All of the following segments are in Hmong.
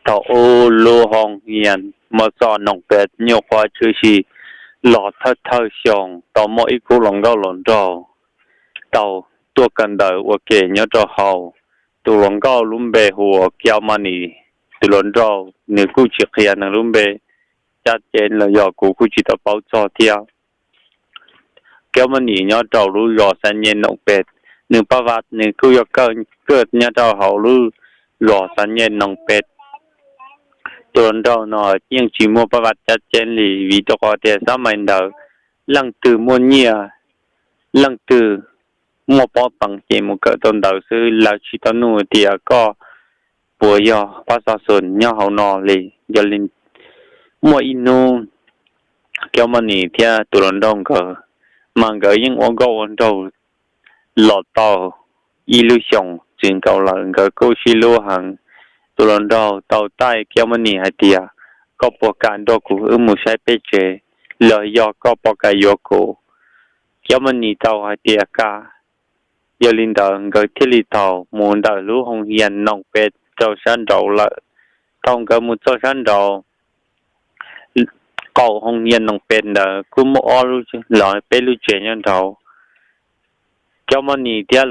thaum ub lub hoo hias mos txos noog pes nyuaj qhuav tshwm sim los thawj thawj xyoo, tau muaj ib khub hluas nkauj hluas nraug tau tuaj kawm ntawv ua ke nyob rau hauv. Tus hluas nkauj lub npe hu ua Kiav Maj Nim, tus hluas nraug nws kuj tsis qhia nws lub npe, cab cev los yog kuv kuj tsis tau paub txog thiab. Kiav Maj Nim nyob rau lub zos Xav Nyej Noom Pes, nws pab vaj nws kuj yog kawj nyob rau hauv lub zos Xav Nyej Noom Pes. Tus hluas nraug no yeej tsis muaj pab vaj cab cev li, vim rau qhov tias xab mais ntawd leej twg muaj nyiaj, leej twg muaj pob peev ces mus kawm tau ntawv xwb, lawv tsis tau nug tias koj puas yog pab xov xus nyob hauv no li. Yog li muaj ib hnub Kiav Maj Nim thiab tus hluas nraug nkawd, mas nkawd yeej ua nkauj ua nraug los tau ib lub xyoos txwv nkaus lawm, nkawd kuj sib hlub heev. Tus hluas nraug tau taij Kiav Maj Nim hais tias, koj puas kam nrog kuv wb mus saib peb tsev, los yog koj puas kam yuav kuv? Kiav Maj Nim tau hais tias kam. Yog li ntawd nkawd thiaj li tau mus ntawm lub hoo hias Noom Pes rau sab nraud lawm. Thaum nkawd mus txog sab nraud, qaum hoo hias Noom Pes ntawd kuj muaj ob lub los peb lub tsev nyob nraud. Kiav Maj Nim thiab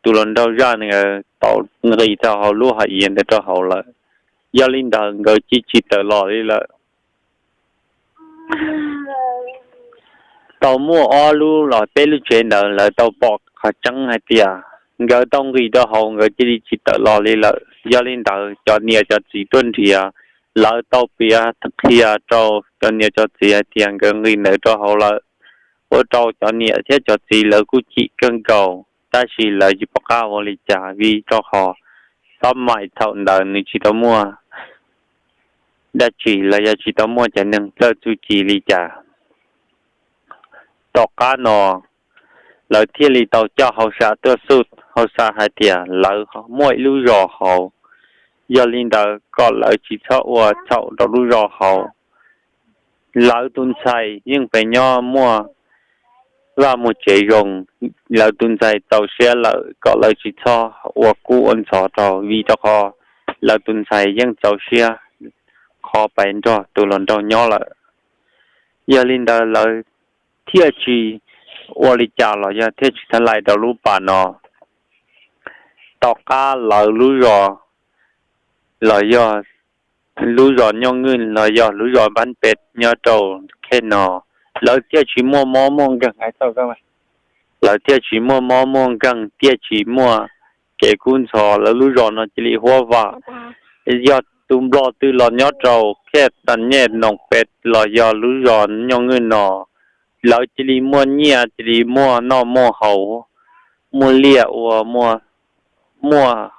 tus hluas nraug zaj nkawd tau nqis rau hauv lub hav iav ntawd rau hauv lawm. Yog li ntawd nkawd cia li tsis tawm los li lawm. Tau muaj ob lub los peb lub tsev ntawd lawv tau pom qhov tseeb hais tias nkawd tau nqis rau hauv nkawd cia li tsis tawm los li lawm. Yog li ntawd cov niam cov txiv tuaj nrhiav, lawv tau piav qhia rau cov niam cov txiv hais tias nkawd nqis ntawd rau hauv lawm. Ua rau cov niam thiab cov txiv lawv kuj chim kawg nkaus, tab sis lawv tsis pom qab ua li cas vim rau qhov xab mais thaum ntawd nws tsis tau muaj dab tsi los yog tsis tau muaj cov neeg txawj txuj ci li cas. Tom qab no lawv thiaj li tau coj hauj sam tuaj xub hauj sam hais tias lawv muaj ib lub zos hauv, yog li ntawd kom lawv tsis txhob ua txhaum rau lub zos hauv. Lawv tus ntxhais yeej pem nyob muaj vaj muaj tsev zoo, lawv tus ntxhais txaus siab lawm kom lawv tsis txhob ua kub ua ntxhov rau, vim rau qhov lawv tus ntxhais yeej txaus siab qhov pais nrog tus hluas nraug nyob lawm. Yog li ntawd lawv thiaj tsis ua li cas los yog thiaj tsis txhab lais rau lub pas no. Tom qab lawv lub zos los yog lub zos Nyooj Nwj los yog lub zos Npab Pes nyob rau khej no, lawv thiaj tsis muaj mob muaj nkeeg hais tau, lawv thiaj tsis muaj mob muaj nkeeg, thiaj tsis muaj kev kub ntxhov, lawv lub zos no cia li huab vam. Yog tus nplog twg los nyob rau khej Xav Nyej Noom Pes los yog lub zos Nyooj Nwj no, lawv cia li muaj nyiaj, cia li muaj noj muaj haus, muaj liaj ua, muaj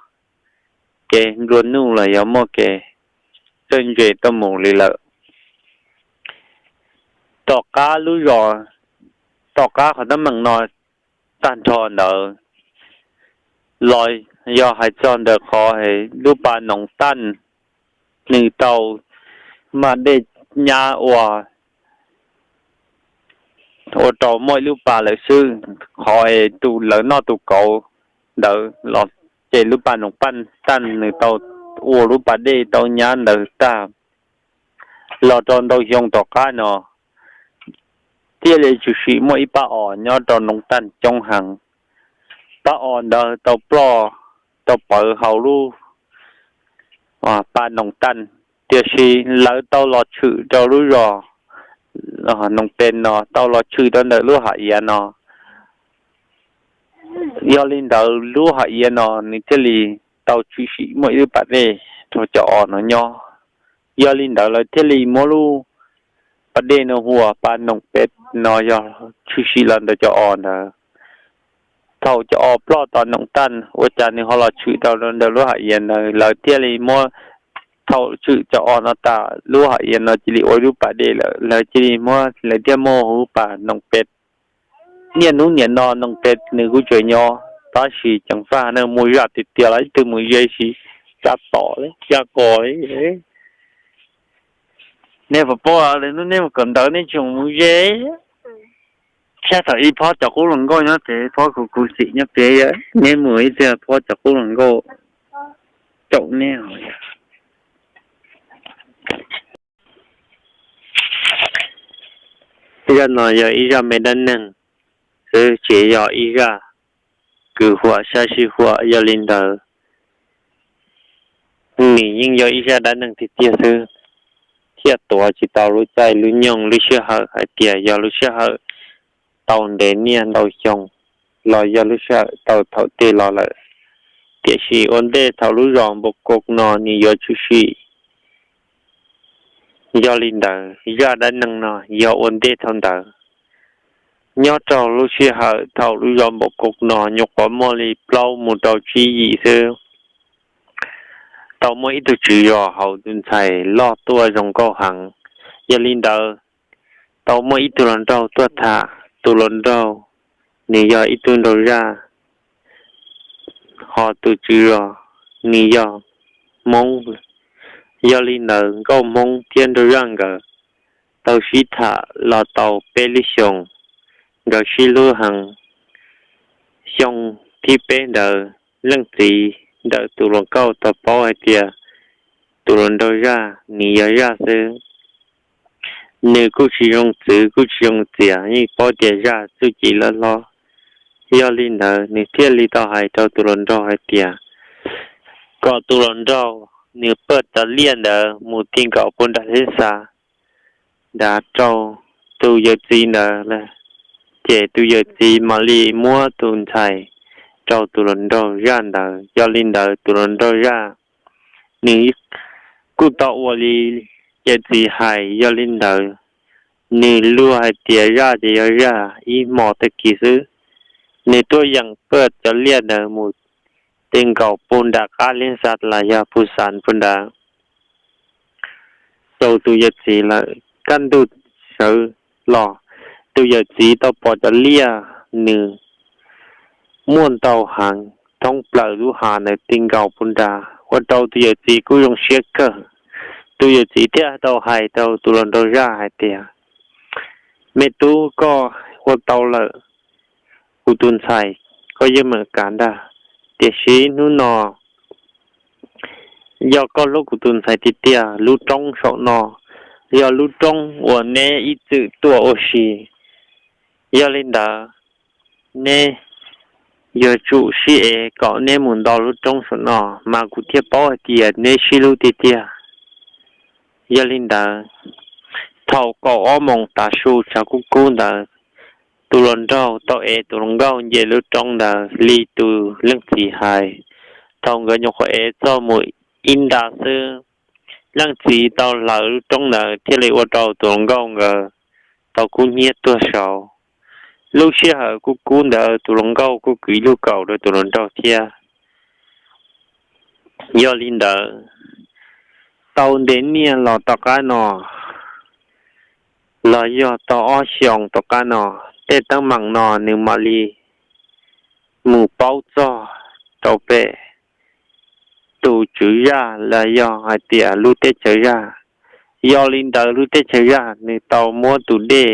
kev nplua nuj los yog muaj kev txawj ntse tuaj mus li lawm. Tom qab lub zos, tom qab qhov teeb meem no tag nrho ntawd los yog hais txog ntawm qhov lub pas Noov Taj, nws tau mas dej nyab ua ua rau muaj ib lub pas lawm xwb. Qhov es tus lawv noj tus kauv ntawd los ces lub pas Noov Paj Taj nws tau ua lub pas dej tau nyab ntawd tag. Los rau ntau xyoo tom qab no thiaj li tshwm sim muaj ib pab os nyob rau Noov Taj coob heev. Pab os ntawd tau ploj, tau pawv hauv lub pas Noov Taj, tiam sis lawv tau los tshwm rau lub zos Noov Pes no, tau los tshwm rau ntawm lub hav iav no. Yog li ntawd lub hav iav no nws thiaj li tau tshwm sim muaj ib lub pas dej rau cov os no nyob. Yog li ntawd lawv thiaj li muab lub pas dej no hu ua pas Noov Pes no, yog tshwm sim los ntawm cov os ntawd. Thaum cov os ploj tom Noov Taj ua cas nws ho los tshwm rau ntawm lub hav iav ntawd, lawv thiaj li muab, thaum tshwm cov os no tas lub hav iav no cia li ua lub pas dej lawm, lawv cia li muab, lawv thiaj muab hu pas Noov Pes. Niaj hnub niam no Noov Pes nws kuj tseem nyob, tab sis ceev faj ne mus zam tiag tiag los ib tug mus ze tsis tsa tom li tsa kos li. Nej puas paub lwm hnub nej mus kawm ntawv nej tsis mus ze. Tshaj thaum ib phob cov qub hluas nkauj nyob pem, phob kuv kuv txim nyob pem, nej mus ib txhia phob cov qub hluas nkauj caum nej. Zaj no yog ib zaj me dab neeg xwb, tsis yog ib zaj kws huam sab sib huam. Yog li ntawd, nws yeej yog ib zaj dab neeg tiag tiag xwb, thiaj tuav tsis tau lub caij lub nyoog lub sij hawm hais tias yog lub sij hawm tau ntev niaj ntau xyoo los yog lub sij hawm tau thaum twg los lawm. Tiam sis ua ntej thaum lub zos Npau Kaus no nws yuav tshwm sim, yog li ntawd zaj dab neeg no yog ua ntej thaum ntawd. Nyob rau lub sij hawm thaum lub zos Npau Kaus no nyuam qhuav muaj li plaub mus rau tsib yim xwb, tau muaj ib tug tswv zos hauv tus ntxhais loj tuaj zoo nkauj heev. Yog li ntawd, tau muaj ib tug hluas nraug tuaj tham. Tus hluas nraug nws yog ib tug nraug zaj, ho tus tswv zos nws yog Hmoob. Yog li ntawd nkauj Hmoob thiab nraug zaj nkawd tau sib tham los tau peb lub xyoos, nkawd sib hlub heev. Xyoo thib peb ntawd leej txiv ntawm tus hluas nkauj tau paub hais tias tus hluas nraug zaj nws yog zaj xwb. Nws kuj tsis zoo txwv kuj tsis zoo txiav, yeej paub tias zaj txuj ci loj hlob. Yog li ntawd nws thiaj li tau hais rau tus hluas nraug hais tias kom tus hluas nraug nws paj cov liaj ntawd mus ti nkaus puag nram leb xav nrad rau tus yawm txiv ntawd lawm, ces tus yawm txiv mam li muab tus ntxhais rau tus hluas nraug zaj ntawd. Yog li ntawd tus hluas nraug zaj nws kuj tau ua li yawm txiv hais. Yog li ntawd nws luag hais tias zaj ces yog zaj, ib hmo tag kis xwb nws tuaj yeem paj cov liaj ntawd mus ti nkaus puag nram qab leb xav los yog puag xav puag nrad rau tus yawm txiv lawm. Kaj ntug sawv los, tus yawm txiv tau pom cov liaj nws muaj ntau heev, thoob plaws lub hav ntawd ti nkaus puag nrad, ua rau tus yawm txiv kuj zoo siab kawg. Tus yawm txiv thiaj tau hais rau tus hluas nraug zaj hais tias, me tub, koj ua tau lawm, kuv tus ntxhais koj yeej meem kav ntag. Tiam sis hnub no yog koj hlub kuv tus ntxhais tiag tiag, lub roob saum no yog lub roob uas neb ib txwm tuaj ua si. Yog li ntawd neb yuav tsum sib ev kom neb mus nto lub roob saum no, mas kuv thiaj paub hais tias neb sib hlub tiag tiag. Yog li ntawd, thaum kaum ob moos tav su tshav kub kub ntawd, tus hluas nraug tau ev tus hluas nkauj nce lub roob ntawd li tus leej txiv hais. Thaum nkawd nyuam qhuav ev txog mus ib nta xwb, leej txiv tau hlawv lub roob ntawd thiaj li ua rau tus hluas nkauj nkawd tau kub hnyiab tuag saud. Lub sij hawm kub kub ntawd tus hluas nkauj kuj kwv ib lub kaus rau tus hluas nraug thiab. Yog li ntawd, tau ntev niaj los tom qab no, los yog tau ob xyoos tom qab no, tej teeb meem no nws mam li mus paub txog rau pem tus tswv zaj los yog hais tias lub teb chaws zaj. Yog li ntawd lub teb chaws zaj nws tau muab tus dej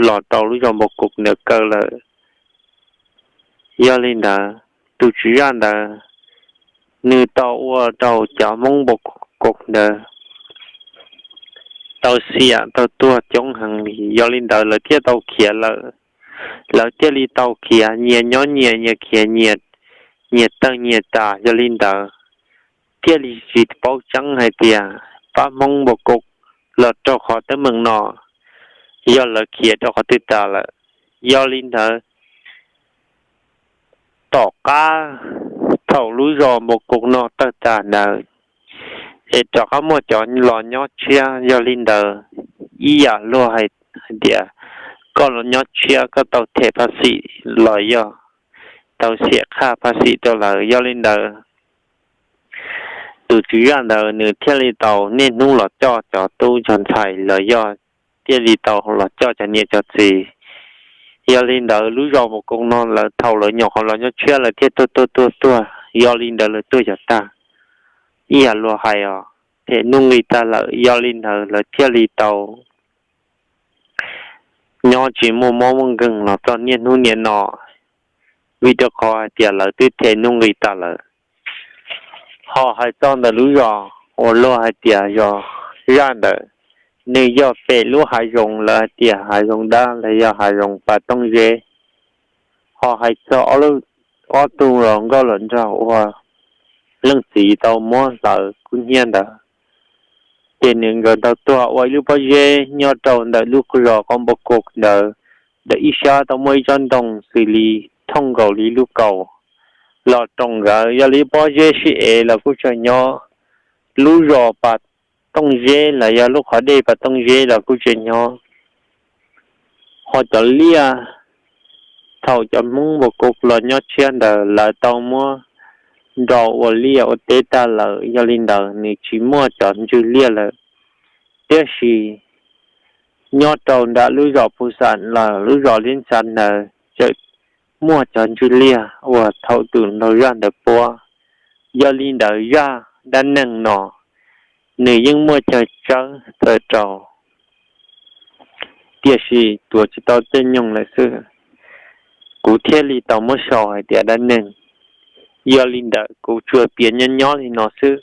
los rau lub zos Npau Kaus ntawd kaw lawm. Yog li ntawd, tus tswv zaj ntawd nws tau ua rau cov Hmoob Npau Kaus ntawd tau xiam tau tuag coob heev li. Yog li ntawd lawv thiaj tau khiav lawm. Lawv thiaj li tau khiav nyias nyob nyias, nyias khiav nyias, nyias tawg nyias tas. Yog li ntawd thiaj li tsis paub tseeb hais tias pab Hmoob Npau Kaus los rau qhov teeb meem no yog lawv khiav rau qhov twg tas lawm. Yog li ntawd, tom qab thaum lub zos Npau Kaus no tawg tas ntawd, es rov qab muaj cov los nyob tshiab. Yog li ntawd, ib yam luag hais tias koj los nyob tshiab koj tau them phaj xim los yog tau xiam qhaj phaj xim rau lawv. Yog li ntawd, tus tswv zaj ntawd nws thiaj li tau niaj hnub los coj cov tub cov ntxhais los yog thiaj li tau los coj cov niam cov txiv. Yog li ntawd lub zos Npau Kaus no lawv thaum lawv nyuam qhuav los nyob tshiab lawv thiaj tuag tuag tuag tuag. Yog li ntawd lawv tuag yog tag, ib yam luag hais os, them nuj nqis tag lawm. Yog li ntawd lawv thiaj li tau nyob tsis muaj mob muaj nkeeg los txog niaj hnub niam no, vim rau qhov hais tias lawv twb them nuj nqis tas lawm. Ho hais txog ntawm lub zos uas luag hais tias zos zaj ntawd, nws yog pem lub hav zoov lawv hais tias hav zoov dab los yog hav zoov pas tooj zeb. Ho hais txog ob tug los nkauj los nraug uas leej txiv tau muab hlawv kub hnyiab ntawd, ces nws nkawd tau tuag ua ib lub pob zeb nyob rau ntawm lub zos Qoo Npau Kos ntawd. Ntawm ib sab tau muaj ib tsob ntoo xws li thooj nkaus li lub kaus los roos nkawd. Yog li pob zeb sib ev los kuj tseem nyob, lub zos pas tooj zeb los yog lub qhov dej pas tooj zeb los kuj tseem nyob. Ho cov liaj, thaum cov Hmoob Npau Kos los nyob tshiab ntawd lawv tau muab nrau ua liaj ua teb tag lawm, yog li ntawd nws tsis muaj cov ntswg liaj lawm. Tiam sis nyob rau nram lub zos Phu Xam los lub zos Liab Ntxha ntawd tseem muaj cov ntswg liaj uas thaum tus nraug zaj ntawd puab. Yog li ntawd zaj dab neeg no nws yeej muaj chaw tsawb txawm rau, tiam sis tuav tsis tau caij nyoog lawm xwb, kuv thiaj li tau muab sau hais tias dab neeg. Yog li ntawd kuv tsuas piav nyob nyob li no xwb.